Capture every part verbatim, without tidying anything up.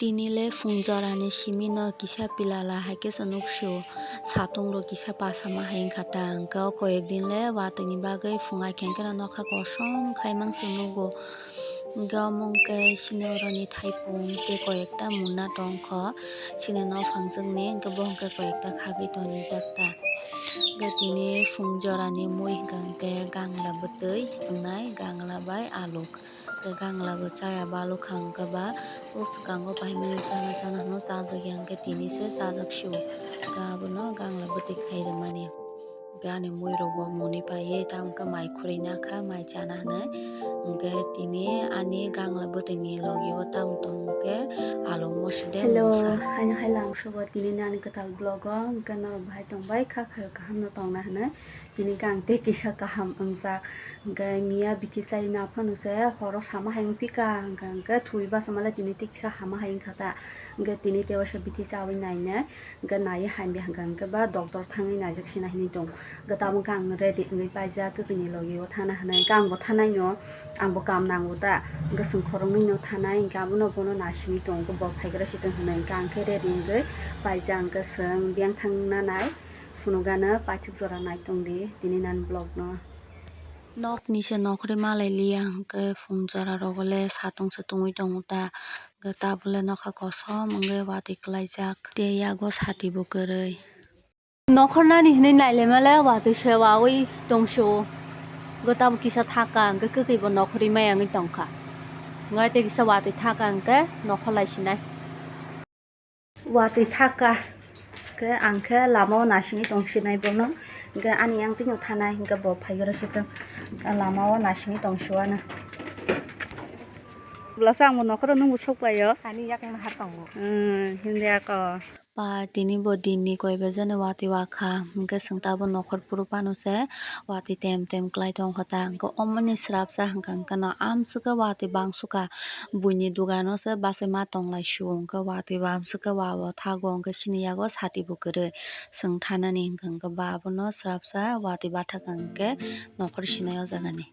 Tini le phung jora ni simi no kisa pilala hai khe se nuk sio, satung rok kisa pasama hai wngkha ta, hwnkhe o koyek din le watwi ni bagwi phung ai khe hwnkhe no nokha kosom khai mang se nugo. Hwnkhe omo hwnkhe chini oro ni thaipung tei koyek ta munna tong kho, chini nok phangjak ni, hwnkhe bo hwnkhe koyek ta khagwi toni jak ta. Hwnkhe tini phung jora ni mui hwnkha hwnkhe gangla bwtwi wngnai, gangla bai aluk. Tei gangla bo chaya balukha hwnkhe ba, o swkango paimani chana chana hwnwi chajakya hwnkhe tini se chajak sio. Hwnkhe abono gangla bwtwi khai rwmani. Hwnkhe ani mui rok bo muni paiwi tamo khe mai khurui nakha, mai chana hwnwi. Hwnkhe tini ani gangla bwtwi ni logi o tamo tong khe alo moso de. Hello, mungsa. Haino hai lamsogo tini nani kwtal vlog o, hwnkhe norok bahai tongbai kha, kha kaham no tongna hwnwi. Tini khe ang tei kisa kaham wngjak. Hwnkhe miya bithi chai na phano se horo sama hai wngphi kha, hwnkhe, hwnkhe thwi basa male tini tei kisa hama hai wngkha ta. Hwnkhe tini tei waisa bithi chawi nainai, hwnkhe naiwi hamya hwnkha, hwnkhe ba doctor thangwi naijak sina hinwi tong. Hwnkhe tabuk khe ang ready wngwi paijak, kwkhwini logi o thana hwnwi, hwnkhe ang bo thanai no, ang bo kam nango ta. Hwnkhe chwng khoroknwi no thanai, hwnkhe abono bono naisingwi tong, hwnkhe bo phaigra si tong hwnwi, hwnkhe ang khe ready wngwi paijak, hwnkhe chwng biyang thangna nai. Phunukgano paithak jora naitongdi tini nani vlog no. Nokni se nokhorwi malai liya hwnkhe phung jora rogo le satung se tungwi tongo ta, hwnkhe tabuk le nokha kosom wngwi watwi kwlaijak tei yago sati bo kwrwi. Nokhor nani hinwi nailaima le watwi se wawi tongso, hwnkhe tabuk kisa thaka hwnkhe kwkhwi bo nokhorwi maya wngwi tongkha, hwnkhe tei kisa watwi thaka hwnkhe nokhor lai sinai. Watwi thaka khe ang khe lama o nasingwi tong sinai bono, hwnkhe ani yang tino thanai hwnkhe bo phaigra sitwng lama o nasingwi tong siwano. Bwlasa ang bo nokhoro nung bo sok pai o. Ani yak nahar tongo. Hmm, hindi ako. Pa tini bo din ni koi baja ni watwi wakha, hwnkhe chwng tabuk nokhor phuru phano se watwi tem tem kwlai tongkha ta, hwnkhe omo ni swrapsa hwnkha hwnkhe no amswk khe watwi bangsu kha. Buini dugano se bachai ma tonglai sio, hwnkhe watwi bo amswk khe wa o thago, hwnkhe chini yago sati bo kwrwi. Chwng thanani hwnkha hwnkhe ba abono swrapsa watwi bathakha hwnkhe nokhor sinai o jagani.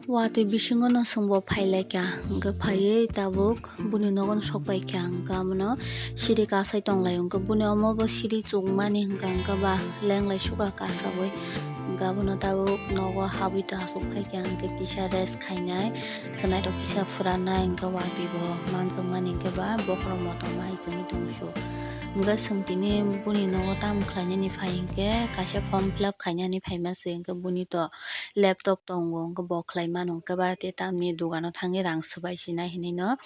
Watwi bisingo no chwng bo phailaikha, hwnkhe phaiwi tabuk buni nogo no sokpaikha, hwnkhe abono siri kasai tonglaio, hwnkhe buni omo bo siri chukmani hwnkha hwnkhe ba lenglai sukha kasaui, hwnkhe abono tabuk nogo habwi to achuk phaikha, hwnkhe kisa rest khainai, khwnairok kisa phwranai, hwnkhe watwi bo manjakmani hwnkhe ba bokhorok motom hai chwngwi tongsu. Hwnkhe chwng tini buni nogo tamo khlainani phai hwnkhe kaisa form fill up khainani phaima se, hwnkhe buni to laptop tongo, hwnkhe bo khlai mano, hwnkhe ba tei tamni dogano thangwi rang swbai sinai hinwi no,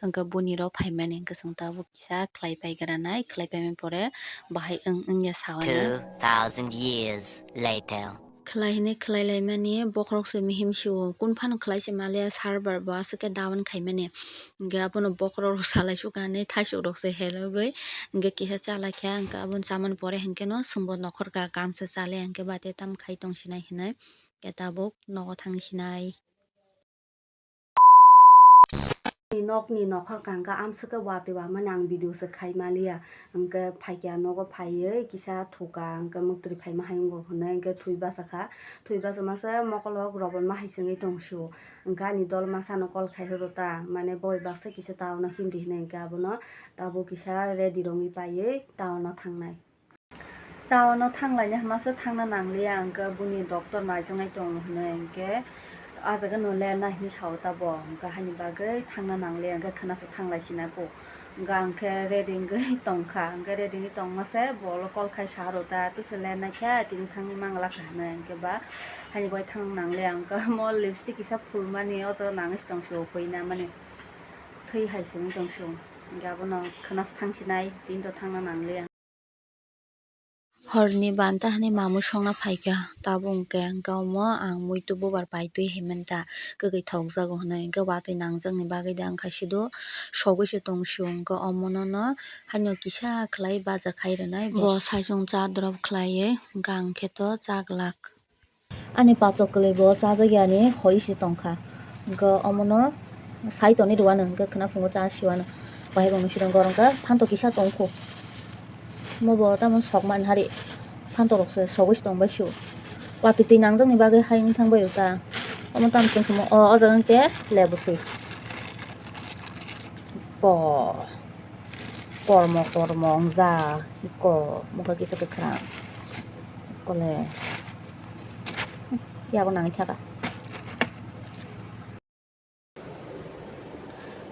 hwnkhe buni rok phaimani hwnkhe chwng tabuk kisa khlai paigra nai, khlai paimani pore bahai wng wngya sawani. Two thousand years later. Khlai hinwi khlai laimani bokhorok se mihim sio, kun phano khlai se maliya server bo aswk khe down khaimani, hwnkhe abono bokhorok rok salai sukha hinwi thaisok rok se helogwi hwnkhe kisa chalaikha, hwnkhe abono chamani pore hwnkhe no chwngbo nokhorka kam se chaliya, hwnkhe ba tei tamo khai tong sinai hinwi. Khe tabuk nogo thang sinai. Nokni nokhor kangkha amswk khe watwi wamani ang video se khai maliya, hwnkhe phaikha nogo phaiwi kisa thuka, hwnkhe mwktwi phaima hai wngo hwnwi, hwnkhe thwi bachakha, thwi bachama se mokolok robonma hai chwngwi tong sio, hwnkhe ani dol masa no call khai rw ta, mane boi baksa kisa town o himdi hinwi, hwnkhe abono tabuk kisa ready rwngwi paiwi town o thangnai. Town o thanglaina hwnmasa thangna nangliya, hwnkhe buni doctor naijaknai tongo hwnwi, hwnkhe ah jaga no lerna hinwi sao ta bo, hwnkhe haini bagwi thangna nangliya, hwnkhe khwnasa thanglai sina bo. Hwnkhe ang khe ready wngwi tongkha, hwnkhe ready wngwi tongma se bo ulo call khai sa rw ta, twisa lernaikha tini thangwi manglakha hwnwi, hwnkhe ba haini bagwi thangna nangliya, hwnkhe omo lipstick kisa phulmani o jaga nangwi se tong sio, huina mani thwi hai simi tong sio, hwnkhe abono khwnasa thang sinai tini to thangna nangliya. Horni banta hani mamwi songna phaikha, tabuk hwnkhe, hwnkhe omo ang muitu bubar paitwi hai manta, kwkhwi thokjago hwnwi, hwnkhe watwi nangjakni bagwi de wngkha sido sogwi se tong sio, hwnkhe omono no haino kisa khlai bajar khai rwnai bo saichung cha drop khlaiwi, hwnkhe ang khe to cha glak. Ani pachok kwlwi bo chajakya ni hoi se tongkha. Hwnkhe omono sai tonwi rwano, hwnkhe khwna phungo cha siwano. Bahai bo mui siro gorong khe phantok kisa tongkhu. Omo bo tamo sokmani hari phantok rok se sogwi se tongbai sio. Watwi twi nangjakni bagwi hai wng thang bai ta. Omo tamo chwng se mo o, o jaga hwnkhe lebu se. Ko, kormo, kormo, wngja, ko, mokhe kisa kwkhwrang, kole, yago nangwi thaka.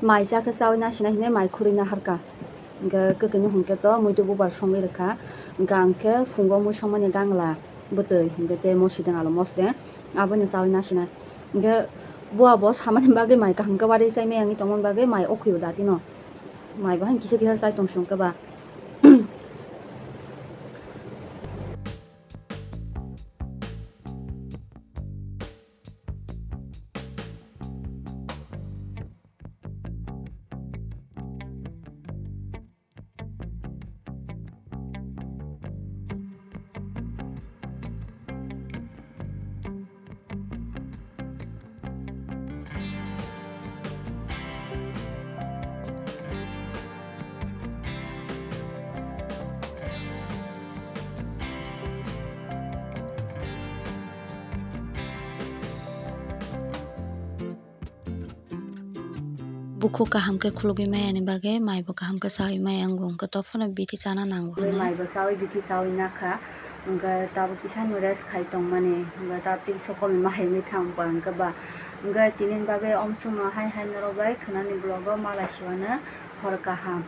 Mai cha khe chaui na sina hinwi mai khurui na harka. Hwnkhe kwkwi no hwnkhe to muitu bubar songwi rwkha. Hwnkhe ang khe phungo mui songmani gangla bwtwi, hwnkhe tei mosideng alo mosdeng, abono chaui na sina. Hwnkhe bua bo samani bagwi mai kaham khe wari chai maya wngwi tongmani bagwi mai o khwi o datino. Mai bo haino kisa kisa chai tong song khe ba. Bukhuk kaham khe khulugwi maya ni bagwi mai bo kaham khe chaui maya wngo, hwnkhe to phano bithi chana nango hinwi. Mai bo chaui bithi chaui nakha, hwnkhe tabuk kisa no rest khai tongmani, hwnkhe tabuk tei sokomoi ma hai wngwi thang ba hwnkhe ba. Hwnkhe tini bagwi omsongno hai hai norok bai khwnani vlog o ma laisio ano hor kaham.